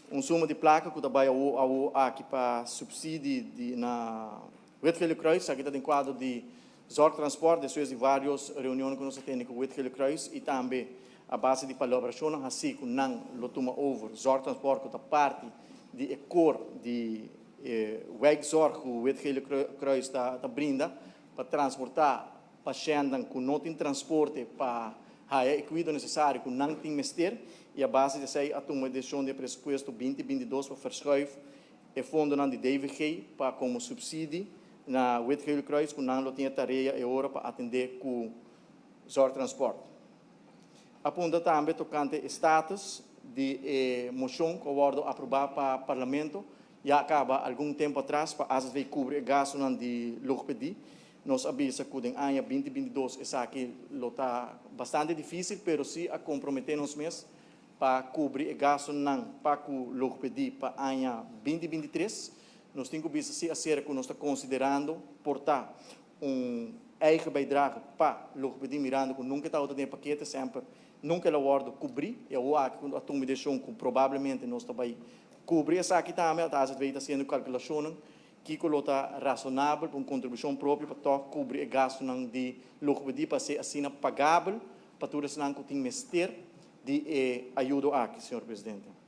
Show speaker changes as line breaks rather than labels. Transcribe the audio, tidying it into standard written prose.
Un suma di plaka ku ta bai awo aki pa supsidio di na Wit Gele Kruis, aki ta den kuadro di zorgtransport, despues di varios reunion ku nos a tene ku Wit Gele Kruis i tambe a base di palabrashonnan hasí ku nan lo tuma over zorgtransport ku ta parti di e core di e wijkzorg ku Wit Gele Kruis ta brinda pa transportá pashèntnan ku no tin transporte pa haya e kuido nesesario ku nan tin mester i a base di esei a tuma e desishon di e presupuesto 2022 pa verschuif e fondonan di DVG pa komo supsidi na Wit Gele Kruis ku nan lo tin e tarea e ora pa atendé ku zorgtransport. A puntra tambe tokante e status di e moshon ku a wòrdu aprobá pa Parlamento ya kaba algun tempu atras pa AZV kubri e gastunan di logopedie. Nos a bisa ku den aña 2022 esaki lo ta bastante difísil, pero sí a komprometé nos mes pa kubri e gastunan pa ku logopedie pa aña 2023. Nos tin ku bisa sí aserka ku nos ta konsiderando por ta un eigen bijdrage pa logopedie, mirando ku nunka tabata den pakete, semper nunka el a wòrdu kubrí i awor aki a tuma desishon ku probablemente nos ta bai kubri esaki tambe. AZV ta hasiendo kalkulashonnan kiko lo ta rasonabel pa un kontribushon propio pa tòg kubri e gastunan di logopedie pa ser asina pagabel pa tur esnan ku tin mester di e ayudo aki, señor presidente.